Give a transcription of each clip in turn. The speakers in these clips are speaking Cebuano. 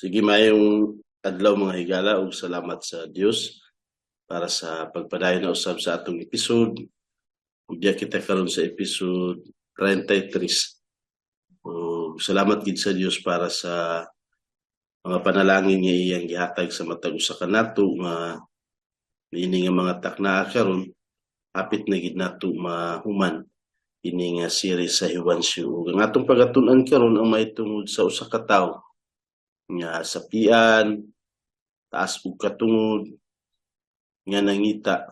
Sige, maayong adlaw, mga higala, ug salamat sa Dios para sa pagpadayon na usab sa atong episode. Ug diya kita karon sa episode 33. Ug salamat gid sa Dios para sa mga panalangin nga iyang gihatag sa matag usa kanato nga niini nga mga taknaa karon hapit na gid nato mahuman ini nga series sa Juancio. Ug ang atong pagatun-an karon ang mahitungod sa usa ka tawo nga sapian, taas og katungod, nga nangita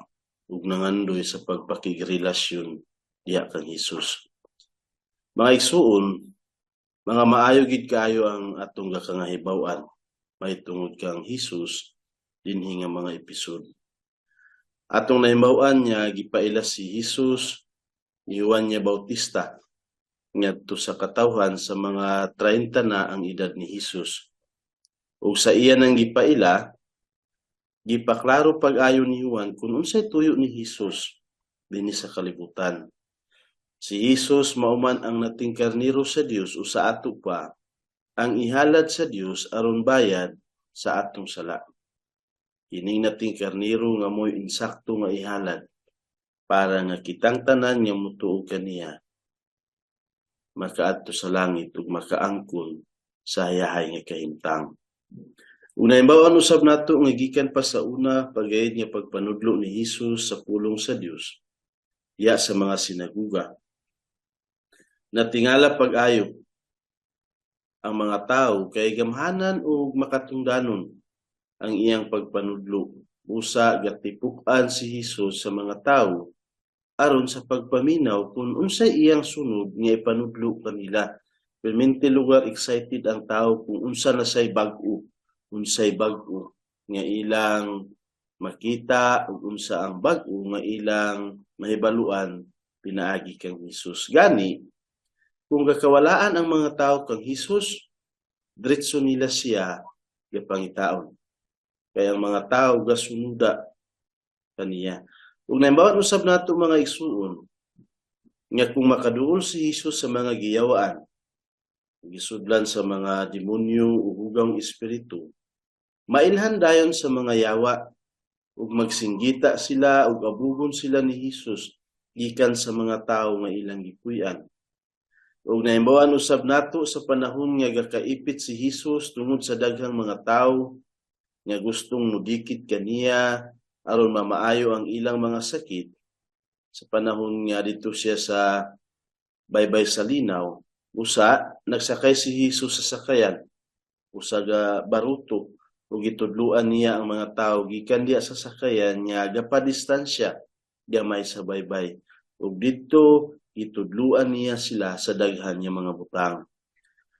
ug nangandoy sa pagpakigrelasyon diha kang Hesus. Mga igsuon, mga maayo gid kaayo ang atong gakangahibaw-an mahitungod kang Hesus dinhi nga mga episode. Atong nahibaw-an nga gipaila si Hesus ni Juan nga Bautista ngadto sa katawhan sa mga 30 na ang edad ni Hesus. Ug sa iya nang gipaila, gipaklaro pag-ayo ni Juan kung unsay tuyo ni Hesus dinhi sa kalibutan. Si Hesus mao man ang nating karnero sa Dios o sa ato pa ang ihalad sa Dios aron bayad sa atong sala. Kining nating karnero nga mo'y insakto nga ihalad para nga kitang tanan nga motuo kaniya makaadto sa langit ug makaangkon sa hayahay nga kahimtang. Ug nahibaw-an usab nato nga gikan pa sa una pagayad nga pagpanudlo ni Hesus sa pulong sa Dios diya sa mga sinaguga, natingala pag-ayo ang mga tawo kay gamhanan ug makatungdanon ang iyang pagpanudlo. Usa gatipuk-an si Hesus sa mga tawo aron sa pagpaminaw kung unsay iyang sunod nga ipanudlo kanila. Permente lugar excited ang tao kung unsa na say bag-o, unsay bag-o nga ilang makita ug unsa ang bag-o nga ilang mahibaluan pinaagi kang Hesus. Gani kung gakawalaan ang mga tao kang Hesus, diretso nila siya gapangitaon. Kay ang mga tao gasunuda kaniya. Ug nahibaw-an usab nato, mga igsuon, nga kung makaduol si Hesus sa mga giyawaan, gisudlan sa mga demonyo ug hugawng espiritu, mailhan dayon sa mga yawa ug magsinggita sila ug abugon sila ni Hesus gikan sa mga tawo nga ilang gipuy-an. Ug nahibaw-an usab nato sa panahon nga gakaipit si Hesus tungod sa daghang mga tawo nga gustong mudikit kaniya aron mamaayo ang ilang mga sakit, sa panahon nga didto siya sa baybay sa linaw, usa nagsakay si Hesus sa sakayan, usa ka baruto, ug gitudloan niya ang mga tawo gikan diha sa sakayan nga gapadistansya gamay sa baybay. Ug didto gitudloan niya sila sa daghan nga mga butang.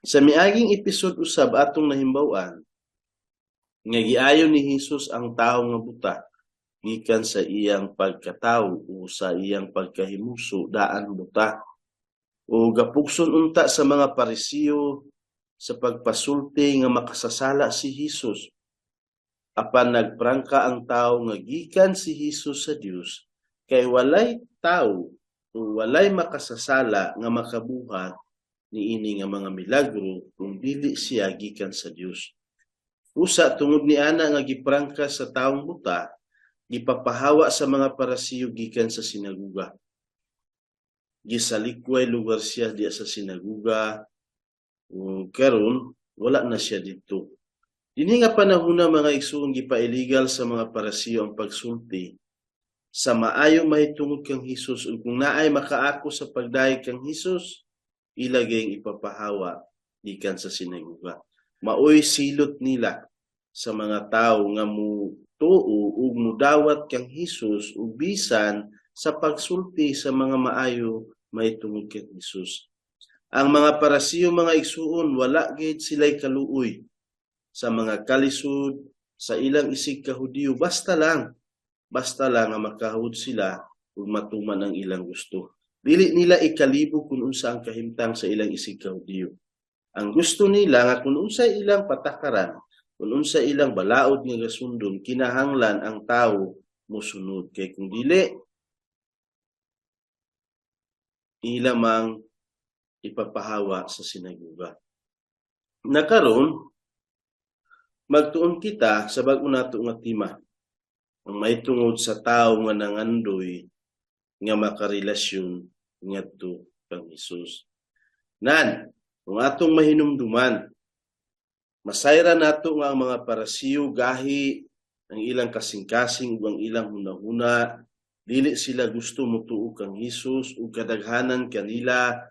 Sa miaging episode usab atong nahimbaw-an nga giayo ni Hesus ang tawo nga buta gikan sa iyang pagkatawo o sa iyang pagkahimuso daan buta. O gapugson unta sa mga Parisiyo sa pagpasulti nga makasasala si Hesus. Apan nagprangka ang tawo nga gikan si Hesus sa Dios kay walay tawo o walay makasasala nga makabuhat niini nga mga milagro kung dili siya gikan sa Dios. Usa tungod ni ana nga giprangka sa tawong buta, gipapahawa sa mga Parisiyo gikan sa sinaguga. Gisalikway lugar siya diya sa sinaguga. Ug karon wala na siya didto. Dinhi nga panahona, mga igsoon, gipa-illegal sa mga Parisiyo ang pagsulti sa maayo mahitungod kang Hesus, ug kung naay makaako sa pagdayeg kang Hesus, ila gayong ipapahawa gikan sa sinaguga. Maoy silot nila sa mga tawo nga mutuo ug mudawat kang Hesus ug bisan sa pagsulti sa mga maayo mahitungod kang Hesus. Ang mga Parisiyo, mga igsuon, wala gid sila'y kaluoy sa mga kalisod sa ilang isig ka Hudiyo, basta lang nga makahud sila ug matuman ang ilang gusto. Dili nila ikalibog kung unsa ang kahimtang sa ilang isig ka Hudiyo. Ang gusto nila nga kung unsa ilang patakaran, kung unsa ilang balaod nga gasundon, kinahanglan ang tawo mosunod, kay kung dili, ila mang ipapahawa sa sinaguga. Nakaron, Magtuon kita sa bag-o nato nga tema, ang mahitungod sa tawo nga nangandoy nga makarelasyon ngadto kang Hesus. Nan, kung atong mahinumduman, masayra nato nga ang mga Parisiyo gahi ang ilang kasing-kasing ug ang ilang hunahuna, dili sila gusto motuo kang Hesus ug kadaghanan kanila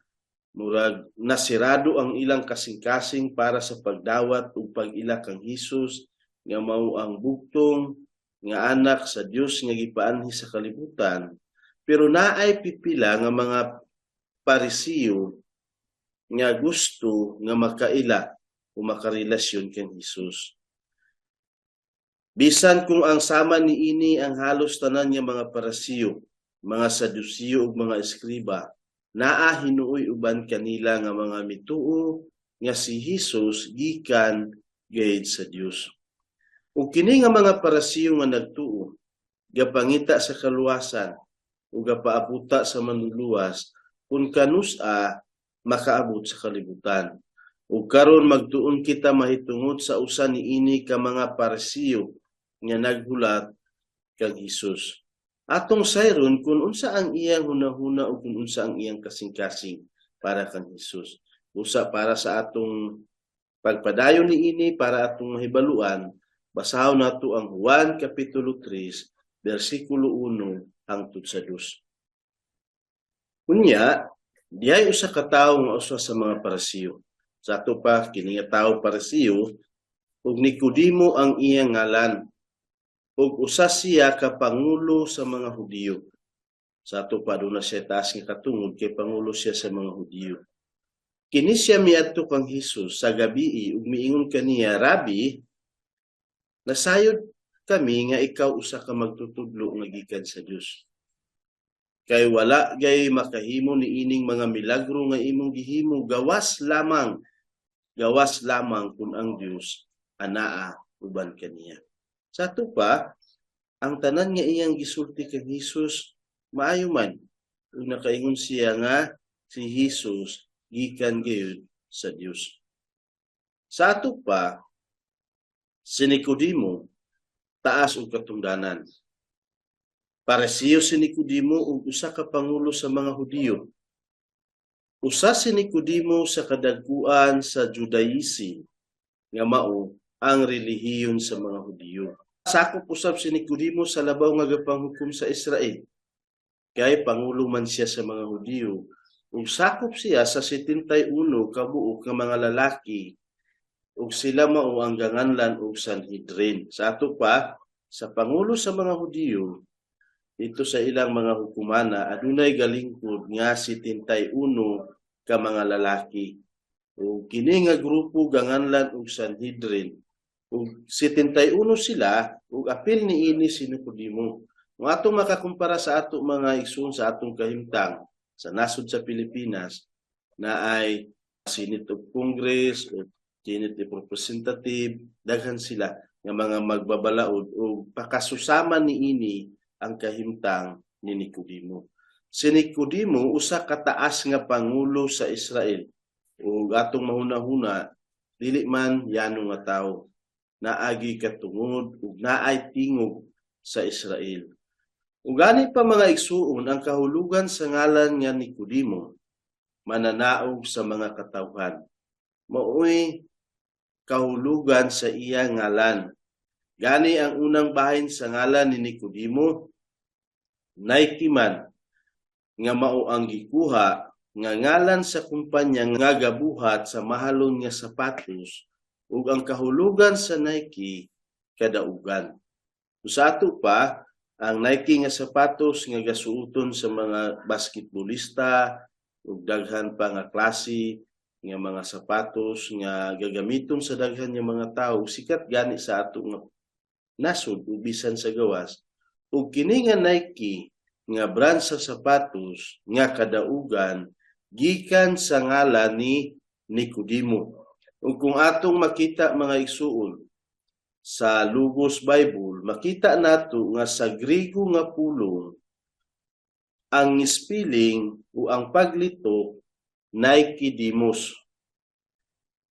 murag nasirado ang ilang kasing-kasing para sa pagdawat ug pag-ila kang Hesus nga mao ang bugtong nga anak sa Dios nga gipaanhi sa kalibutan. Pero naay pipila nga mga Parisiyo nga gusto nga makaila o makarelasyon kang Hesus. Bisan kung ang sama niini ang halos tanan nga mga Parisiyo, mga Sadusiyo ug mga eskriba, naa hinuoy uban kanila nga mga mituo nga si Hesus gikan gayud sa Dios. Ug kini nga mga Parisiyo nga nagtuo, gapangita sa kaluwasan ug gapaabuta sa Manluluwas kung kanus-a makaabot sa kalibutan. Ug karon magtuon kita mahitungod sa usa niini ka mga Parisiyo nga naghulat kang Hesus. Atong sayron kung unsa ang iyang hunahuna o kung unsa ang iyang kasing-kasing para kang Hesus. Usa para sa atong pagpadayon niini, para atong mahibaluan, basahon nato ang Juan kapitulo 3 bersikulo 1 hangtod sa 2. Unya, dihay usa ka tawo nga usa sa mga Parisiyo. Sa ato pa, kini nga tawo Parisiyo ug Nicodemo ang iyang ngalan. Ug usa siya ka pangulo sa mga Hudiyo. Sa ato pa, aduna siya taas nga katungod kay pangulo siya sa mga Hudiyo. Kini siya miadto kang Hesus sa gabii ug miingon kaniya, "Rabi, nasayod kami nga ikaw usa ka magtutudlo nga gikan sa Dios. Kay wala gay makahimo niining mga milagro nga imong gihimo gawas lamang kung ang Dios anaa uban kaniya." Sa ato pa, ang tanan nga iyang gisulti kang Hesus maayo man ug nakaingon siya nga si Hesus gikan gayud sa Dios. Sa ato pa, si Nicodemo taas og katungdanan. Parisiyo si Nicodemo ug usa ka pangulo sa mga Hudiyo. Usa si Nicodemo sa kadagkuan sa Judaism nga mao ang relihiyon sa mga Hudiyo. Sakop usab si Nicodemo sa labaw nga gapanghukom sa Israel. Kay pangulo man siya sa mga Hudiyo ug sakop siya sa 71 ka buok nga mga lalaki ug sila mao ang ganganlan og Sanhedrin. Sa ato pa, sa pangulo sa mga Hudiyo, dito sa ilang mga hukumana, adunay galingkod nga 71 ka mga lalaki. Ug kini nga grupo ganganlan og Sanhedrin. Ug 71 sila ug apil niini si Nicodemo. Kung atong makakumpara sa ato, mga igsoon, sa atong kahimtang sa nasod sa Pilipinas, na ay Senate of Congress o Senate of Representative, daghan sila nga mga magbabalaod o pakasusama niini ang kahimtang ni Nicodemo. Si Nicodemo usa ka taas nga pangulo sa Israel ug atong mahuna-huna, dili man yano nga tawo, naagi katungod ug naay tingog sa Israel. Ug gani pa, mga igsuon, ang kahulugan sa ngalan nga Nicodemo, mananaog sa mga katawhan. Maoy kahulugan sa iya ngalan. Gani ang unang bahin sa ngalan ni Nicodemo, Nike man, nga mao ang gikuha nga ngalan sa kumpanya nga gabuhat sa mahalon nga sapatos ug ang kahulugan sa Nike, kadaugan. Sa ato pa, ang Nike nga sapatos nga gasuoton sa mga basketballista ug daghan pa nga klase nga mga sapatos nga gagamiton sa daghan nga mga tawo, sikat gani sa ato nga nasod ug bisan sa gawas, ug kini nga Nike nga brand sa sapatos nga kadaugan gikan sa ngalan ni Nicodemo. Ug kung atong makita, mga igsuon, sa Logos Bible, makita nato nga sa Griego nga pulong ang spelling o ang paglitok, Nike Demos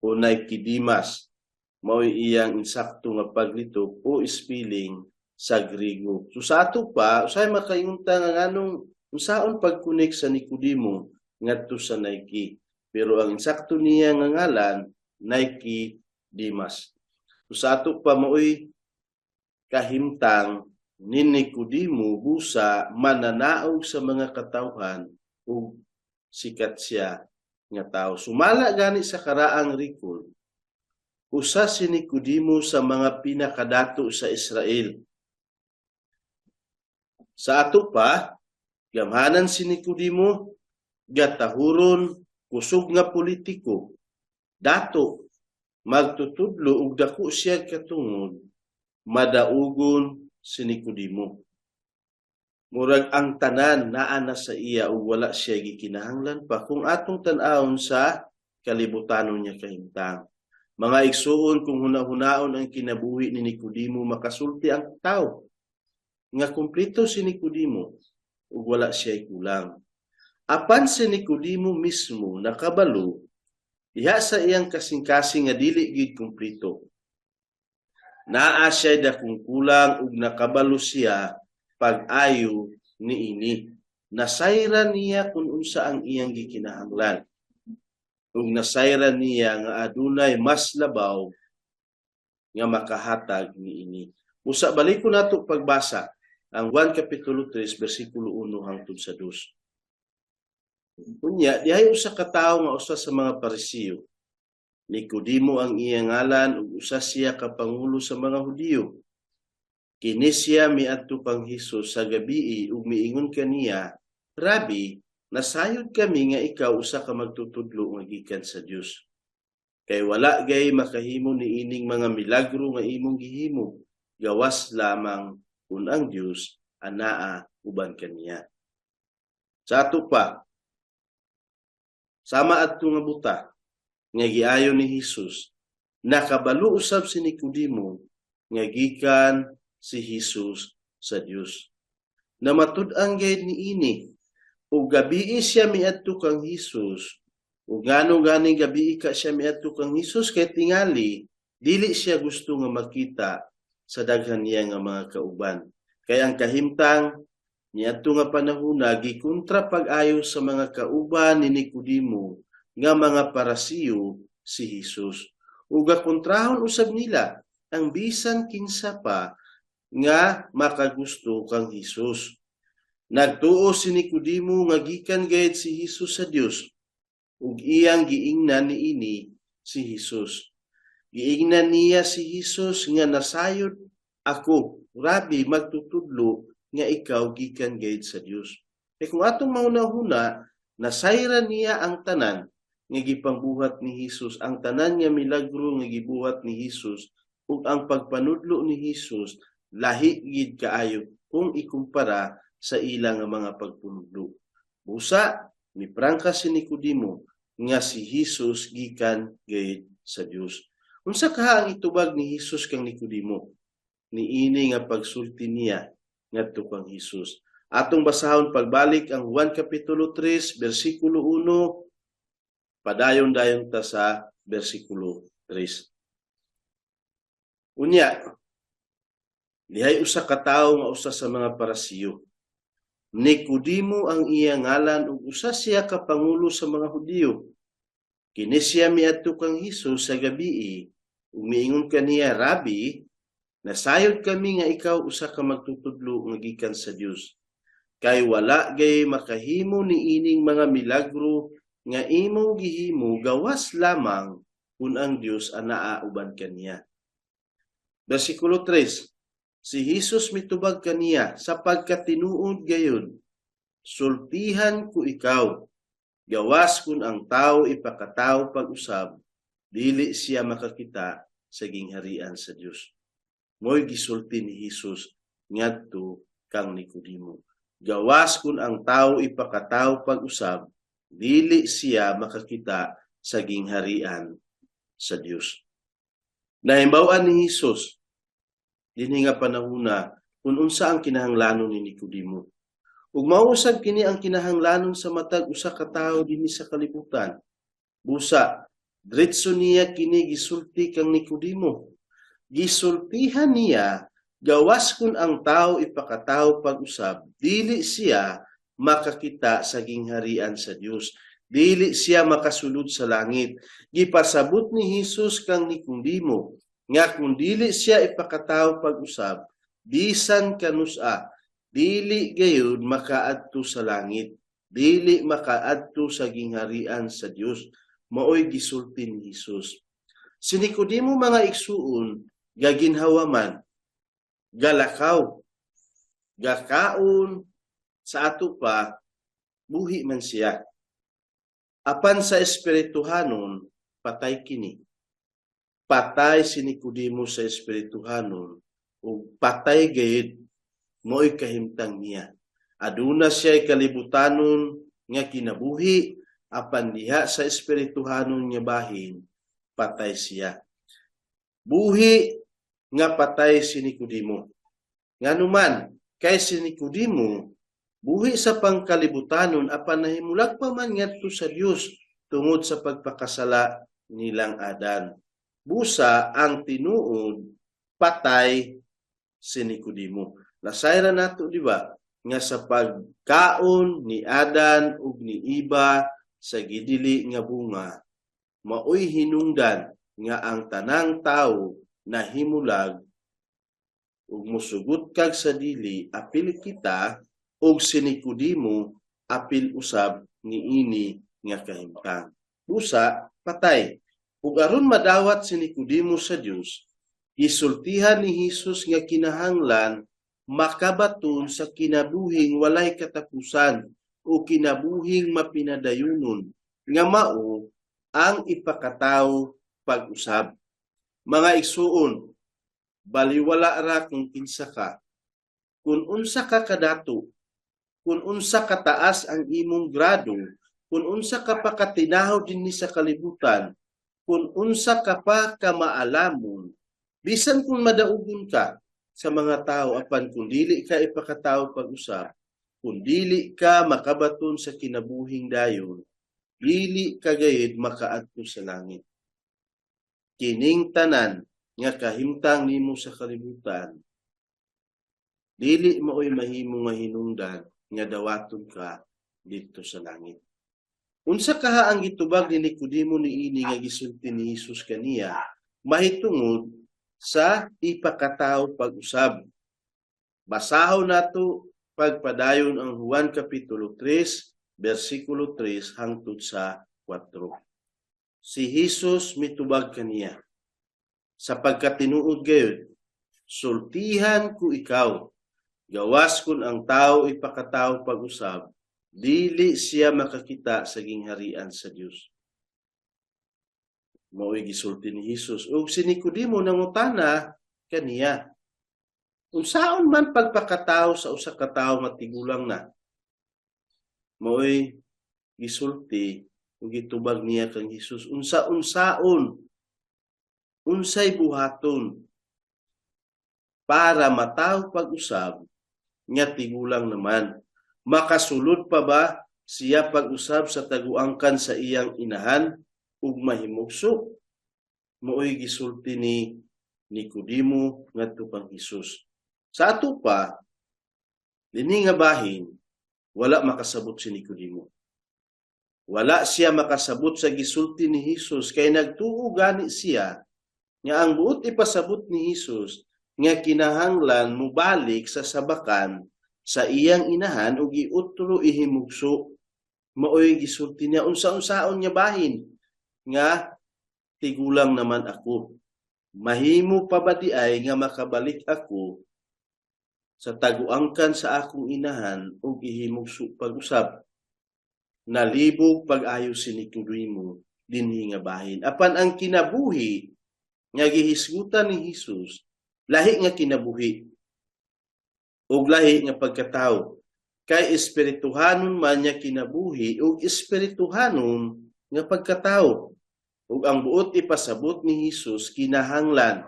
o Nike Dimas. Mao'y iyang insakto nga paglitok o spelling sa Griego. So sa ato pa, usahay makaingon ta nga nganong unsaon pag-connect sa Nicodemo ngadto sa Nike. Pero ang insakto niya nga ngalan, Nike Dimas. So sa ato pa, mao'y kahimtang ni Nicodemo, busa mananaog sa mga katawhan ug sikat siya nga tao. Sumala gani sa karaang record, usa si Nicodemo sa mga pinakadato sa Israel. Sa ato pa, gamhanan si Nicodemo, gatahuron, kusog nga politiko, dato, magtutudlo ug dako siya katungod, madaugon si Nicodemo. Murag ang tanan naa na sa iya ug wala siya gikinahanglan pa kung atong tan-awon sa kalibutanon niya kahimtang. Mga igsuon, kung huna-hunaon ang kinabuhi ni Nicodemo, makasulti ang tao nga kumpleto si Nicodemo ug wala siya kulang. Apan si Nicodemo mismo nakabalo diha sa iyang kasing-kasing nga dili gid kumpleto. Naa siya dakong kulang ug nakabalo siya pag-ayo niini. Nasayran niya kung unsa ang iyang gikinahanglan. Ug nasayran niya nga adunay mas labaw nga makahatag niini. Usa, balik ko nato pagbasa ang 1 Kapitulo 3 bersikulo 1 hangtod sa 2. Unya, dihay usa ka tawo nga usa sa mga Parisiyo. Nicodemo ang iyang ngalan ug usa siya ka pangulo sa mga Hudiyo. Kini siya miadto kang Hesus sa gabii ug miingon kaniya, "Rabi, nasayod kami nga ikaw usa ka magtutudlo nga gikan sa Dios. Kay wala gay makahimo niining mga milagro nga imong gihimo, gawas lamang kun ang Dios anaa uban kaniya." Sa ato pa, sama adto nga buta nga giayo ni Hesus, nakabalo usab si Nicodemo nga gikan si Hesus sa Dios. Namatud-an gayud niini ug gabii siya miadto kang Hesus. Ug ngano gani gabii ka siya miadto kang Hesus? Kay tingali dili siya gusto nga makita sa daghan niya nga mga kauban. Kay ang kahimtang niadto nga panahona, gikontra pag-ayo sa mga kauban ni Nicodemo nga mga Parasiyo si Hesus. Ug kontrahon usab nila ang bisan kinsa pa nga makagusto kang Hesus. Nagtuo si Nicodemo nga gikan gayud si Hesus sa Dios ug iyang giingnan niini si Hesus. Giingnan niya si Hesus nga nasayod ako, Rabi, magtutudlo, nga ikaw gikan gayud sa Dios. Kay kung atong mahuna-huna, nasayran niya ang tanan nga gipangbuhat ni Hesus, ang tanan nga milagro nga gibuhat ni Hesus ug ang pagpanudlo ni Hesus lahi gid kaayo kung ikumpara sa ila nga mga pagpanudlo. Busa miprangka si Nicodemo nga si Hesus gikan gayud sa Dios. Unsa kaha ang itubag ni Hesus kang Nicodemo niini nga pagsulti niya ngadto kang Hesus? Atong basahon pagbalik ang Juan Kapitulo 3 bersikulo 1, padayon dayon ta sa bersikulo 3. Unya, dihay usa ka tawo nga usa sa mga Parasiyo. Nicodemo ang iya ngalan ug usa siya ka pangulo sa mga Hudiyo. Kini siya miadto kang Hesus sa gabii ug miingon kaniya, "Rabi, nasayod kami nga ikaw usa ka magtutudlo nga gikan sa Dios. Kay wala gay makahimo niining mga milagro nga imong gihimo gawas lamang kun ang Dios anaa uban kaniya." Versikulo 3. Si Hesus mitubag kaniya, "Sapagkat tinuod gayud, sultihan ko ikaw, gawas kun ang tao ipakatawo pag-usab, dili siya makakita sa gingharian sa Dios." Mo'y gisulti ni Hesus ngadto kang Nicodemo. Gawas kun ang tao ipakatawo pag-usab, dili siya makakita sa gingharian sa Dios. Nahimbaw-an ni Hesus dinhi nga panahona kung unsa ang kinahanglanon ni Nicodemo. Ug mao usab kini ang kinahanglanon sa matag usa ka tawo dinhi sa kalibutan. Busa Diretso niya kini gisulti kang Nicodemo. Gisultihan niya, gawas kun ang tao ipakatawo pag-usab, dili siya makakita sa gingharian sa Dios. Dili siya makasulod sa langit. Gipasabot ni Hesus kang Nicodemo nga kung dili siya ipakatawo pag-usab, bisan kanusa, dili gayud makaadto sa langit, dili makaadto sa gingharian sa Dios. Maoy gisulti ni Hesus. Si Nicodemo, mga igsuon, gaginhawa man, galakaw, gakaon sa ato pa, buhi man siya. Apan sa espirituhanon, patay kini. Patay si Nicodemo sa espirituhanon ug patay gayud mo'y kahimtang niya. Aduna siya kalibutanon nga kinabuhi, apan diha sa espirituhanon nga bahin, patay siya. Buhi nga patay si Nicodemo. Nganuman, kay si Nicodemo buhi sa pangkalibutanon, apan nahimulag pa man ngadto sa Dios tungod sa pagpakasala nilang Adan. Busa ang tinuod, patay si Nicodemo. Nasayran nato, di ba, nga sa pagkaon ni Adan ug ni Iba sa gidili nga bunga, maoy hinungdan nga ang tanang tawo nahimulag ug musugot kag sa dili, apil kita, ug si Nicodemo apil usab niini nga kahimtang. Busa patay. Ug aron madawat si Nicodemo sa Dios, gisultihan ni Hesus nga kinahanglan makabaton sa kinabuhing walay katapusan o kinabuhing mapinadayunon nga mao ang ipakatawo pag-usab. Mga igsuon, baliwala ra kung kinsa ka. Kung unsa ka kadato, kung unsa kataas ang imong grado, kung unsa ka pa katinaho dinhi sa kalibutan, kung unsa ka pa kamaalamon, bisan kung madaugon ka sa mga tao, apan kung dili ka ipakatawo pag-usab, kung dili ka makabaton sa kinabuhing dayon, dili ka gayud makaadto sa langit. Kining tanan nga kahimtang nimo sa kalibutan, dili maoy mahimo nga hinungdan nga dawaton ka didto sa langit. Unsa kaha ang gitubag ni Nicodemo niini nga gisulti ni Hesus kaniya mahitungod sa ipakatawo pag-usab? Basahon nato pagpadayon ang Juan Kapitulo 3, bersikulo 3 hangtod sa 4. Si Hesus mitubag kaniya, "Sa pagkatinuod gayud, sultihan ko ikaw, gawas kun ang tao ipakatawo pag-usab, dili siya makakita sa gingharian sa Dios." Mao'y gisulti ni Hesus. Ug si Nicodemo nangutana kaniya, "Unsaon man pagpakatawo sa usa ka tawo nga tigulang na?" Mao'y gisulti ug gitubag niya kang Hesus, unsa-unsaon, unsay buhaton para matawo pag-usab nga tigulang naman? Makasulod pa ba siya pag-usab sa taguangkan sa iyang inahan ug mahimugso? Mao'y gisulti ni Nicodemo ngadto kang Hesus. Sa ato pa, dinhi nga bahin, wala makasabot si Nicodemo. Wala siya makasabot sa gisulti ni Hesus kay nagtuo gani siya nga ang buot ipasabot ni Hesus nga kinahanglan mobalik sa sabakan sa iyang inahan ug iutro ihimugso. Maoy gisulti niya, "Unsa-unsaon nga bahin nga tigulang naman ako? Mahimo pa ba di ay nga makabalik ako sa taguangkan sa akong inahan ug ihimugso pag-usab?" Nalibog pag-ayo si Nicodemo dinhi nga bahin. Apan ang kinabuhi nga gihisgutan ni Hesus, lahi nga kinabuhi ug lahi nga pagkatawo. Kay espirituhanon man niya kinabuhi ug espirituhanon nga pagkatawo. Ug ang buot ipasabot ni Hesus, kinahanglan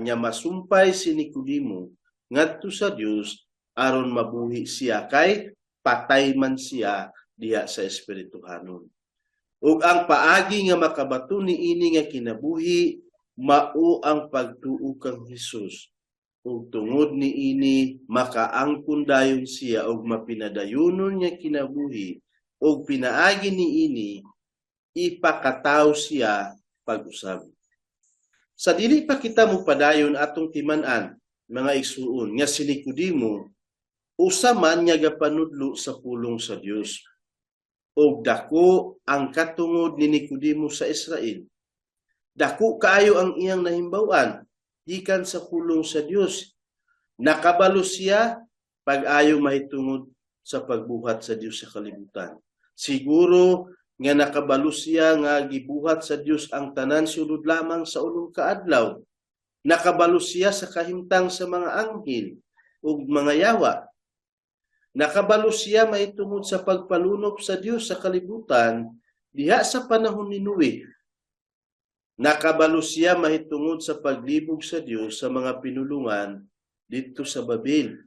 nga masumpay si Nicodemo ngadto sa Dios aron mabuhi siya kay patay man siya diha sa espirituhanon. Ug ang paagi nga makabaton niini nga kinabuhi mao ang pagtuo kang Hesus. Ug tungod niini makaangkon dayon siya og mapinadayunon nga kinabuhi, ug pinaagi niini ipakatawo siya pag-usab. Sa dili pa kita mopadayon, atong timan-an, mga igsuon, nga si Nicodemo usa man nga gapanudlo sa pulong sa Dios. Og dako ang katungod ni Nicodemo sa Israel. Dako kaayo ang iyang nahimbaw-an gikan sa pulong sa Dios. Nakabalo siya pag-ayo mahitungod sa pagbuhat sa Dios sa kalibutan. Siguro nga nakabalo siya nga gibuhat sa Dios ang tanan sulod lamang sa 3 ka adlaw. Nakabalo siya sa kahimtang sa mga anghel ug mga yawa. Nakabalo siya mahitungod sa pagpalunop sa Dios sa kalibutan diha sa panahon ni Noe. Nakabalo siya mahitungod sa paglibog sa Dios sa mga pinulungan didto sa Babel.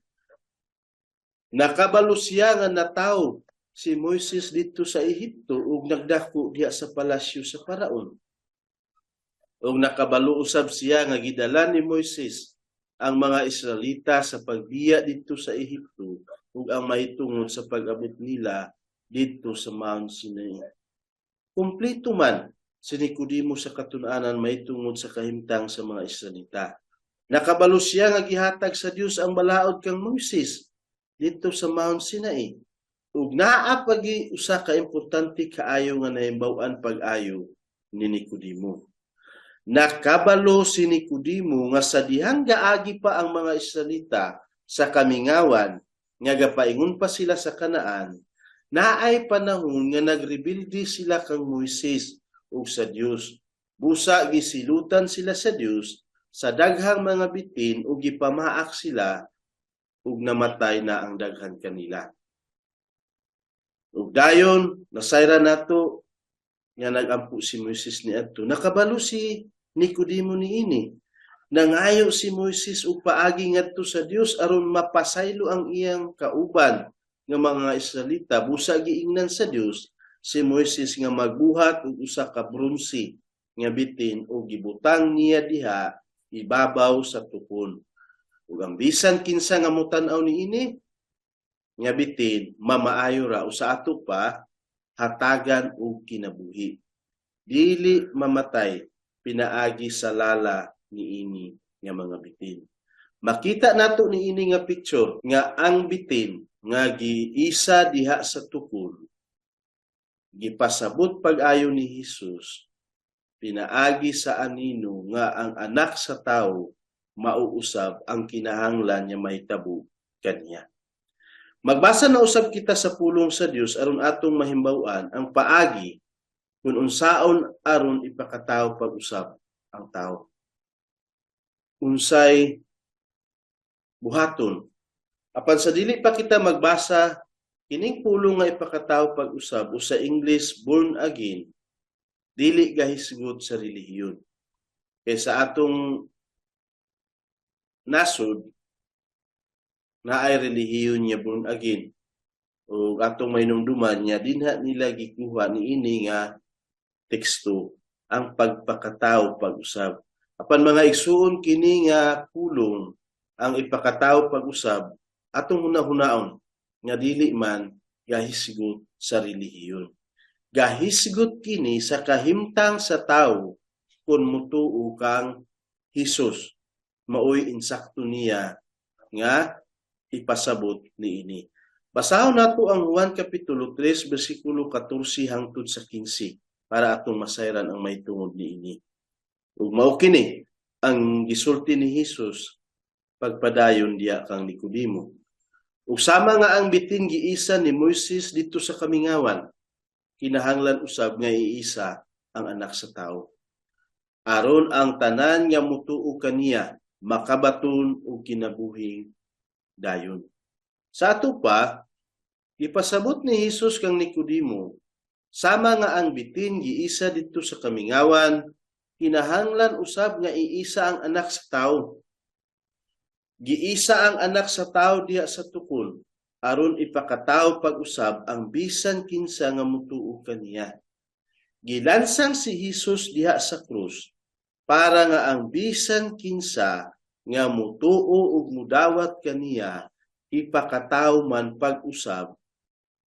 Nakabalo siya nga natawo si Moises didto sa Ehipto ug nagdako diha sa palasyo sa Paraon. Ug nakabalo usab siya nga gidala ni Moises ang mga Israelita sa pagbiya didto sa Ehipto ug ang mahitungod sa pag-abot nila didto sa Mount Sinai. Kumpleto man si Nicodemo sa katun-anan mahitungod sa kahimtang sa mga Israelita. Nakabalo siya nga gihatag sa Dios ang balaod kang Moises didto sa Mount Sinai. Ug naa pagi usa ka importante kaayo nga nahimbaw-an pag-ayo ni Nicodemo. Nakabalo si Nicodemo nga sa dihang gaagi pa ang mga Israelita sa kamingawan nga gapaingon pa sila sa Kanaan, naay panahon nga nagrebelde sila kang Moises ug sa Dios. Busa gisilutan sila sa Dios sa daghang mga bitin ug gipamaak sila ug namatay na ang daghan kanila. Ug dayon nasayran nato nga nagampo si Moises niadto. Nakabalo si Nicodemo niini. Nangayo si Moises og paagi ngadto sa Dios aron mapasaylo ang iyang kauban nga mga Israelita. Busa giingnan sa Dios si Moises nga magbuhat og usa ka bronse nga bitin ug gibutang niya diha ibabaw sa tukon. Ug ang bisan kinsa nga motan-aw niini nga bitin, mamaayo ra o sa ato pa hatagan og kinabuhi. Dili mamatay pinaagi sa lala niini nga mga bitin. Makita nato niini nga picture nga ang bitin nga giisa diha sa tukon, gipasabot pag-ayo ni Hesus pinaagi sa anino nga ang anak sa tawo mauusab ang kinahanglan nga mahitabo kaniya. Magbasa na usab kita sa pulong sa Dios aron atong mahimbaw-an ang paagi kung unsaon aron ipakatawo pag-usab ang tawo. Unsay buhaton? Apan sa dili pa kita magbasa, kining pulong nga ipakatawo pag-usab o sa English "born again" dili gahisgot sa relihiyon. Kay sa atong nasod naay relihiyon nga born again o atong mahinumduman nga dinha nila gikuha niini nga teksto ang pagpakatawo pag-usab. Apan, mga igsuon, kini nga pulong, ang ipakatawo pag-usab, atong hunahunaon nga dili man gahisgot sa relihiyon. Gahisgot kini sa kahimtang sa tawo kung mutuo kang Hesus. Maoy insakto niya nga ipasabot niini. Basahon nato ang Juan kapitulo 3 bersikulo 14 hangtod sa 15 para atong masayran ang mahitungod niini. Ug mao kini ang gisulti ni Hesus pagpadayon diya kang Nicodemo. Ug sama nga ang bitin giisa ni Moises didto sa kamingawan, kinahanglan usab nga iisa ang anak sa tawo, aron ang tanan nga mutuo kaniya makabaton og kinabuhing dayon. Sa ato pa, ipasabot ni Hesus kang Nicodemo, sama nga ang bitin giisa didto sa kamingawan, kinahanglan usab nga iisa ang anak sa tawo. Giisa ang anak sa tawo diha sa tukon aron ipakatawo pag-usab ang bisan kinsa nga mutuo kaniya. Gilansang si Hesus diha sa krus para nga ang bisan kinsa nga mutuo ug mudawat kaniya ipakatawo man pag-usab,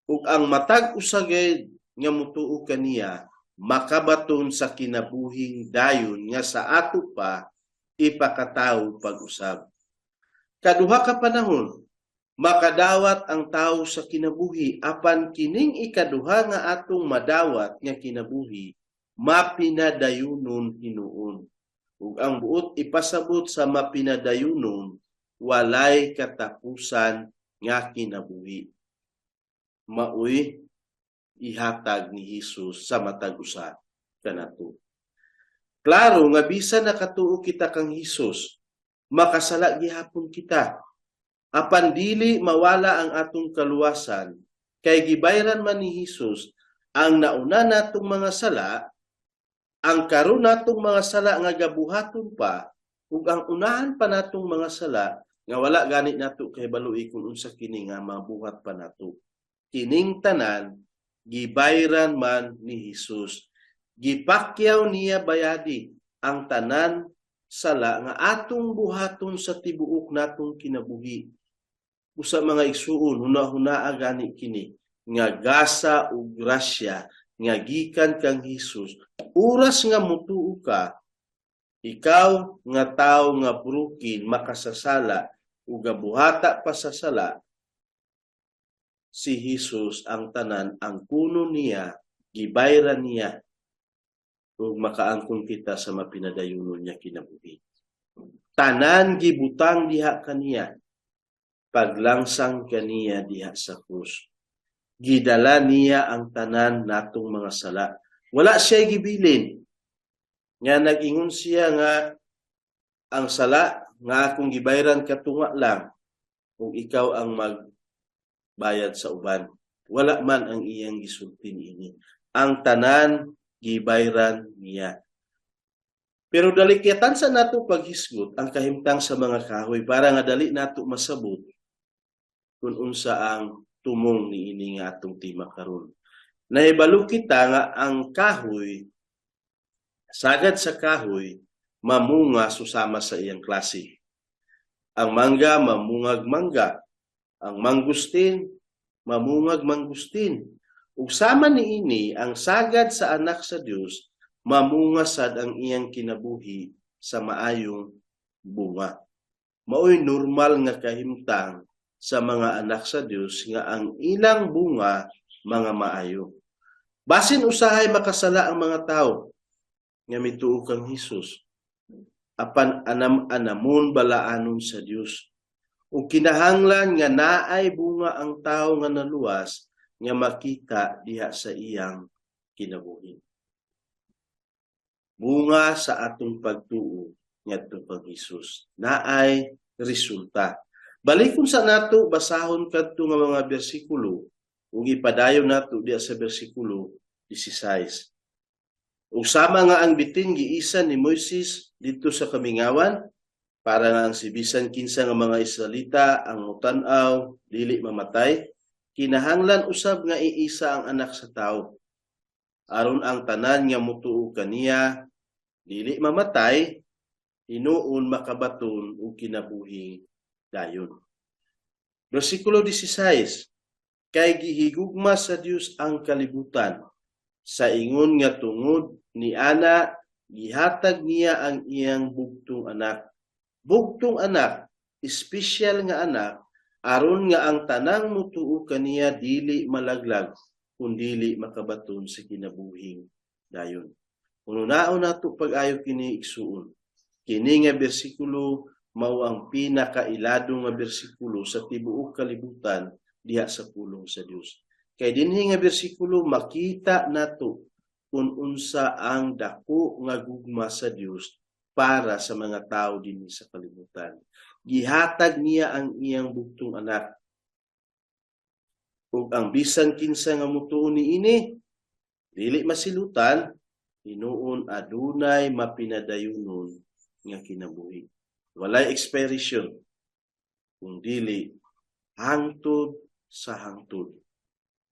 ug ang matag usa gayud nga mutuo kaniya makabaton sa kinabuhing dayon nga sa ato pa ipakatawo pag-usab. Kaduha ka panahon makadawat ang tawo sa kinabuhi, apan kining ikaduha nga atong madawat nga kinabuhi mapinadayunon hinuon. Ug ang buot ipasabot sa mapinadayunon, walay katapusan nga kinabuhi. Maoy ihatag ni Hesus sa matag usa kanato. Klaro nga bisan nakatuo kita kang Hesus, makasala gihapon kita. Apan dili mawala ang atong kaluwasan kay gibayran man ni Hesus ang nauna natong mga sala, ang karon natong mga sala nga gabuhaton pa, ug ang unahan pa natong mga sala nga wala gani nato kahibaloy kung unsa kini nga mabuhat pa nato. Kining tanan gibayran man ni Hesus. Gipakyaw niya bayadi ang tanan sala nga atong buhaton sa tibuok natong kinabuhi. Usa, mga igsuon, huna-hunaa gani kini nga gasa ug grasya nga gikan kang Hesus. Oras nga mutuo ka, ikaw nga tawo nga broken, makasasala ug gabuhata pa sa sala, si Hesus ang tanan ang kuno niya, gibayran niya ug makaangkon kita sa mapinadayunon niya kinabuhi. Tanan gibutang diha kaniya paglangsang kaniya diha sa krus. Gidala niya ang tanan natong mga sala. Wala siya gibilin. Nga nag-ingon siya nga ang sala nga akong gibayran katunga lang kung ikaw ang magbayad sa uban. Wala man ang iyang gisulti niini. Ang tanan gibayran niya. Pero dali kyatan sa nato paghisgot ang kahimtang sa mga kahoy para nga dali nato masabot kung unsa ang tumong niini nga atong tema karon. Nahibalo kita nga ang kahoy, sagad sa kahoy, mamunga susama sa iyang klase. Ang mangga mamungag mangga, ang mangustin mamungag mangustin. Ug sama niini, ang sagad sa anak sa Dios mamunga sad ang iyang kinabuhi sa maayong bunga. Maoy normal nga kahimtang sa mga anak sa Dios nga ang ilang bunga mga maayo. Basin usahay makasala ang mga tao nga mituo kang Hesus, apan anam-anamon balaanon sa Dios. Ug kinahanglan nga naay bunga ang tao nga naluwas nga makita diha sa iyang kinabuhi. Bunga sa atong pagtuo ngadto kang Hesus. Naay resulta. Balikon sa nato basahon kadto nga mga bersikulo ug ipadayon nato diha sa bersikulo 16. Ug sama nga ang bitin giisa ni Moises didto sa kamingawan para nga ang si bisan kinsa nga mga Israelita ang mutan-aw dili mamatay, kinahanglan usab nga iisa ang Anak sa Tawo aron ang tanan nga mutuo kaniya dili mamatay, hinuon makabaton og kinabuhing dayon. Bersikulo 16: Kay gihigugma sa Dios ang kalibutan sa ingon nga tungod ni ana gihatag niya ang iyang bugtong anak. Bugtong anak, espesyal nga anak, aron nga ang tanang mutuo kaniya dili malaglag kundili makabaton sa kinabuhing dayon. Unaon nato pag-ayo kini, igsuon. Kini nga bersikulo mao ang pinakailado nga bersikulo sa tibuok kalibutan diha sa pulong sa Dios. Kay dinhi nga bersikulo makita nato kung unsa ang dako nga gugma sa Dios para sa mga tao dinhi sa kalibutan. Gihatag niya ang iyang bugtong anak. Ug ang bisan kinsa nga mutuo niini dili masilutan, hinuon adunay mapinadayunon nga kinabuhi. Walay expiration kung dili hangtod sa hangtod.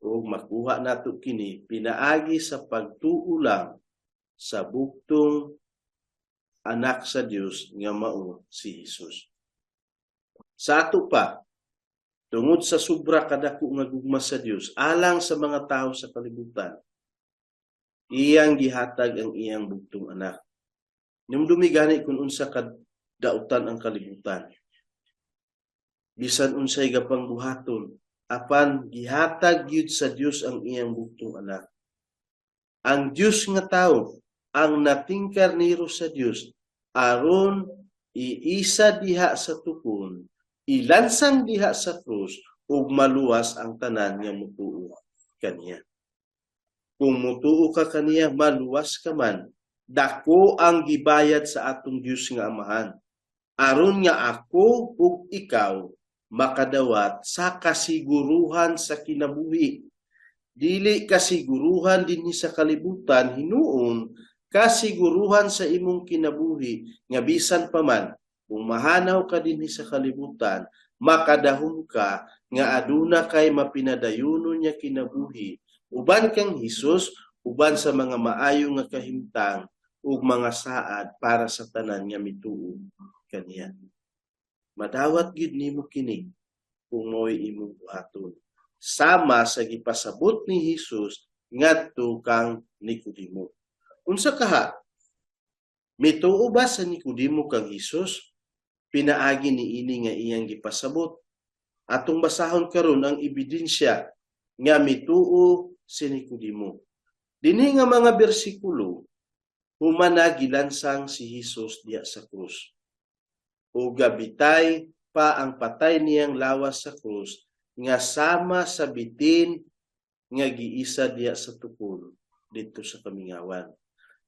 Ug makuha nato kini pinaagi sa pagtuo lang sa bugtong anak sa Dios nga mao si Hesus. Sa ato pa, tungod sa sobra kadako nga gugma sa Dios alang sa mga tawo sa kalibutan, iyang gihatag ang iyang bugtong anak. Numdumi gani kung unsa kadautan ang kalibutan. Bisan unsay gapang buhaton, apan gihatag gyud sa Dios ang iyang bugtong anak. Ang Dios nga tawo ang nating karniro sa Dios aron iisa diha sa tukon, ilansang diha sa krus ug maluwas ang tanan nga mutuo kaniya. Kung mutuo ka kaniya, maluwas ka man. Dako ang gibayad sa atong Dios nga Amahan aron nga ako ug ikaw makadawat sa kasiguruhan sa kinabuhi. Dili kasiguruhan dinhi sa kalibutan, hinuon kasiguruhan sa imong kinabuhi nga bisan pa man kung mahanaw ka dinhi sa kalibutan, makadahom ka nga aduna kay mapinadayunon nga kinabuhi uban kang Hesus, uban sa mga maayo nga kahimtang ug mga saad para sa tanan nga mituo kaniya. Madawat gid nimo kini kung mo'y imong buhaton sama sa gipasabot ni Hesus ngadto kang Nicodemo. Unsa kaha? Mituo ba sa Nicodemo kang Hesus pinaagi niini nga iyang gipasabot? Atong basahon karon ang ebidensya nga mituo si Nicodemo. Dinhi nga mga bersikulo, human na gilansang si Hesus diha sa krus. O gabitay pa ang patay niyang lawas sa krus nga sama sa bitin nga giisa diha sa tukon didto sa kamingawan.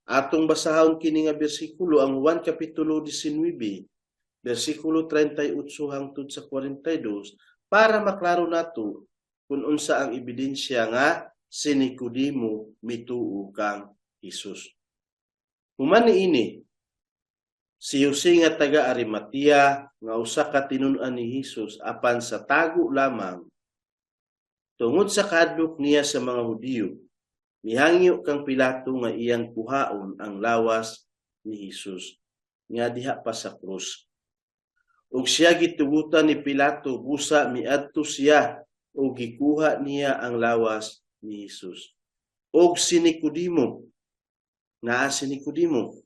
Atong basahon kini nga bersikulo, ang Juan Kapitulo 19, bersikulo 38 hangtod sa 42, para maklaro nato kung unsa ang ebidensya nga si Nicodemo mituo kang Hesus. Human niini, si Jose nga taga Arimatea nga usa ka tinun-an ni Hesus apan sa tago lamang tungod sa kahadlok niya sa mga Hudiyo, mihangyo kang Pilato nga iyang kuhaon ang lawas ni Hesus nga diha pa sa krus. Ug siya gitugutan ni Pilato, busa miadto siya ug gikuha niya ang lawas ni Hesus. Og si Nicodemo, naa si Nicodemo,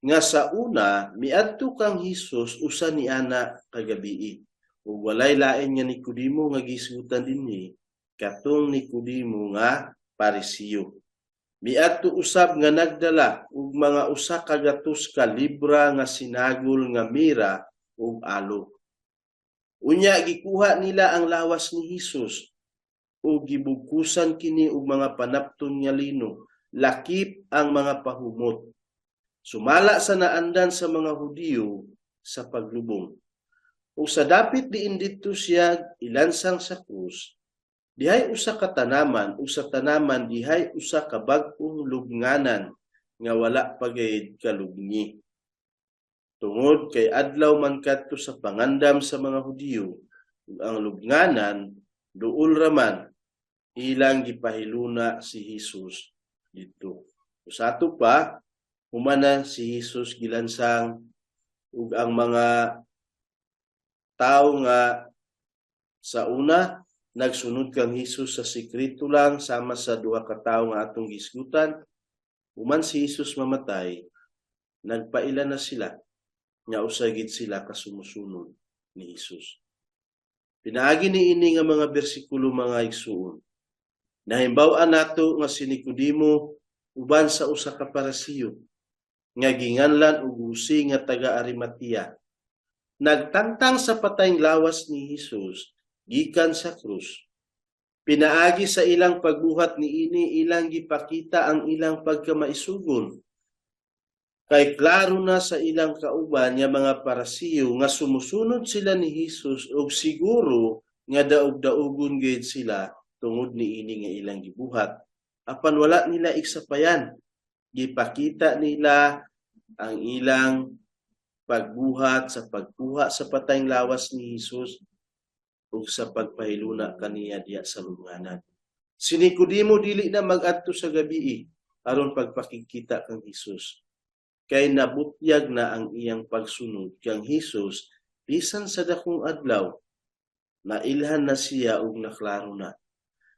nga sa una miadto kang Hesus usa ni ana kagabii. Ug walay lain nga Nicodemo nga gisgutan dinhi, katong Nicodemo nga Parisiyo. Miadto usab nga nagdala og mga 100 ka libra nga sinagol nga mira ug alo. Unya gikuha nila ang lawas ni Hesus ug gibugkusan kini og mga panapton nga lino, lakip ang mga pahumot, sumala sa naandan sa mga Hudiyo sa paglubong. Ug sa dapit diin didto siya ilansang sa krus, dihay usa ka tanaman, ug sa tanaman dihay usa ka bag-ong lubnganan nga wala pa gayud kalubngi. Tungod kay adlaw man kadto sa pangandam sa mga Hudiyo, ug ang lubnganan duol ra man, ilang gipahiluna si Hesus didto. Sa ato pa, humana si Hesus gilansang ug ang mga tawo nga sa una nagsunod kang Hesus sa sekreto lang sama sa duha ka tawo nga atong gisgutan, human si Hesus mamatay, nagpaila na sila nga usa gid sila ka sumusunod ni Hesus. Pinaagi niini nga mga bersikulo, mga igsuon, nahimbaw-an nato nga si Nicodemo uban sa usa ka Parisiyo nga ginganlan og Jose nga taga Arimatea, nagtangtang sa patayng lawas ni Hesus gikan sa krus. Pinaagi sa ilang pagbuhat niini, ilang gipakita ang ilang pagkamaisugon. Kay klaro na sa ilang kauban nga mga Parisiyo nga sumusunod sila ni Hesus og siguro nga daog-daugon gayud sila tungod niini nga ilang gibuhat. Apan wala nila igsapayan. Gipakita nila ang ilang pagbuhat sa pagkuha sa patayng lawas ni Hesus ug sa pagpahiluna kaniya diha sa lubnganan. Si Nicodemo dili na mag-adto sa gabii aron pagpakigkita kang Hesus. Kay nabutyag na ang iyang pagsunod kang Hesus bisan sa dakong adlaw. Nailhan na siya ug naklaro na.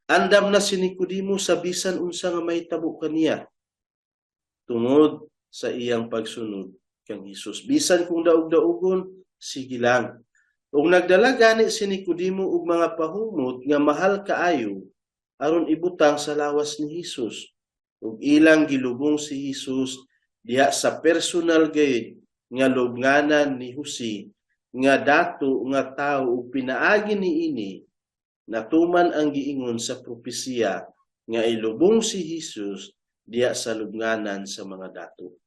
Andam na si Nicodemo sa bisan unsa nga mahitabo kaniya tungod sa iyang pagsunod kang Hesus. Bisan kung daog-daogon, sige lang. Ug nagdala gani si Nicodemo og mga pahumot nga mahal kaayo aron ibutang sa lawas ni Hesus. Ug ilang gilubong si Hesus diha sa personal gayud nga lubnganan ni Jose nga dato nga tawo, ug pinaagi niini natuman ang giingon sa propesiya nga ilubong si Hesus diha sa lubnganan sa mga dato.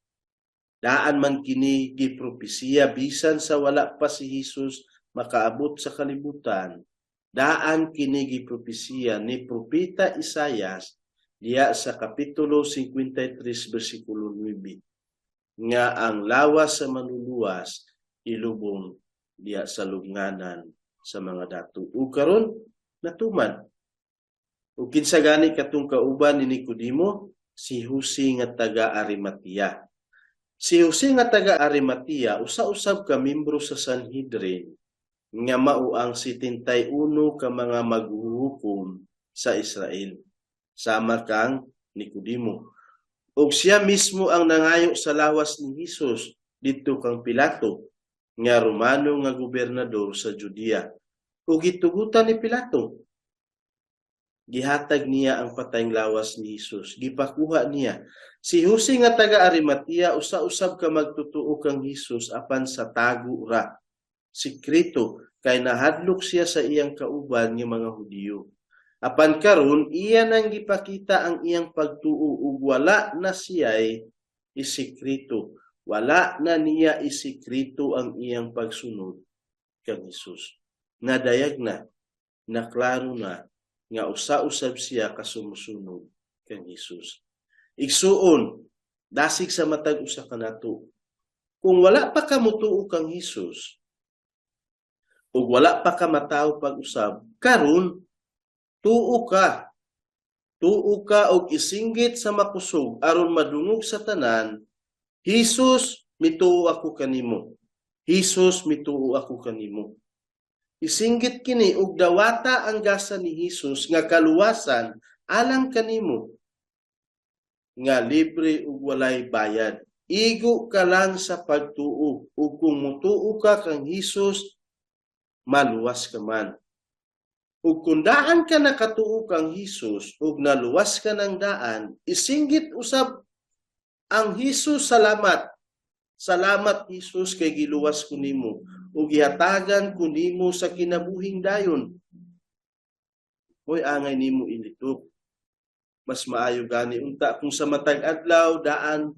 Daan man kini gipropesiya bisan sa wala pa si Hesus makaabot sa kalibutan. Daan kini gipropesiya ni Propeta Isayas diha sa Kapitulo 53 bersikulo 9 nga ang lawas sa Manluluwas ilubong diha sa lubnganan sa mga dato. Ug karon natuman. Ug kinsa gani katong kauban ni Nicodemo? Si Jose nga taga Arimatea. Si Jose nga taga Arimatea usa-usab ka membro sa Sanhedrin nga mao ang 71 ka mga maghuhukom sa Israel, sama kang Nicodemo. Ug siya mismo ang nangayo sa lawas ni Hesus didto kang Pilato nga Romano nga gobernador sa Judea. Ug gitugutan ni Pilato. Gihatag niya ang patayng lawas ni Hesus. Gipakuha niya. Si Jose nga taga Arimatea usa-usab ka magtutuo kang Hesus, apan sa tago ra. Sikreto, kay nahadlok siya sa iyang kauban nga mga Hudiyo. Apan karon iya nang gipakita ang iyang pagtuo ug wala na siya'y isikreto. Wala na niya isikreto ang iyang pagsunod kang Hesus. Nadayag na, naklaro na nga usa-usab siya kasumusunod kang Hesus. Igsuon, dasig sa matag usa kanato. Kung wala pa ka mutuo kang Hesus, ug wala pa ka matawo pag-usab, karon tuo ka. Tuo ka og isinggit sa makusog aron madungog sa tanan, "Hesus, mituo ako kanimo. Hesus, mituo ako kanimo." Isinggit kini og dawata ang gasa ni Hesus nga kaluwasan alang kanimo nga libre ug walay bayad. Igo ka lang sa pagtuo, ug kung mutuo ka kang Hesus, maluwas ka man. Ug kung daan ka nakatuo kang Hesus ug naluwas ka ng daan, isinggit usab ang "Hesus, salamat. Salamat, Hesus, kay giluwas ko nimo ug gihatagan ko nimo sa kinabuhing dayon." Hoy, angay nimo ilitok. Mas maayo gani unta kung sa matag adlaw daan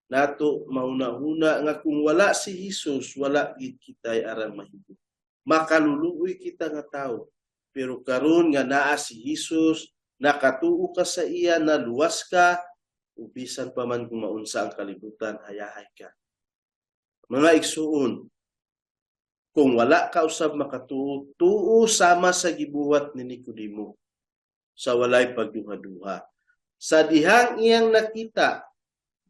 nato mahuna-huna nga kung wala si Hesus, wala gid kitay arang mahimo. Makaluluoy kita nga tao. Pero karon nga naa si Hesus, nakatuo ka sa iya, naluwas ka, ug bisan pa man kung maunsa ang kalibutan, hayahay ka. Mga igsuon, kung wala ka usab makatuo, tuo sama sa gibuhat ni Nicodemo sa walay pagduha-duha. Sa dihang iyang nakita,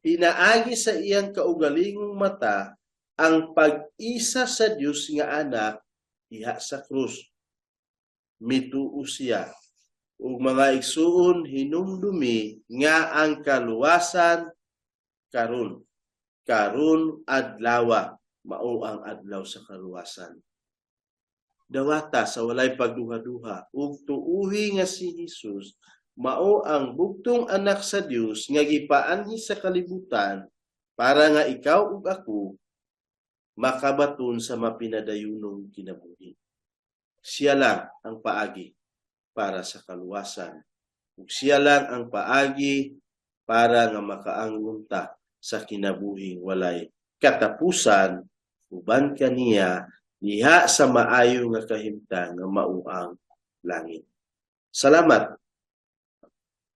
pinaagi sa iyang kaugalingong mata ang pag-isa sa Dios nga Anak diha sa krus. Mituo siya. Ug mga igsuon, hinumdumi nga ang kaluwasan karon. Karon adlawa, mao ang adlaw sa kaluwasan. Dawata sa walay pagduha-duha ug tuuhi nga si Hesus mao ang bugtong Anak sa Dios nga gipaanhi sa kalibutan para nga ikaw ug ako makabaton sa mapinadayunong kinabuhi. Siya lang ang paagi para sa kaluwasan. Ug siya lang ang paagi para nga makaanggon ta sa kinabuhing walay katapusan uban kaniya diha sa maayo nga kahimtang nga mao ang langit. Salamat.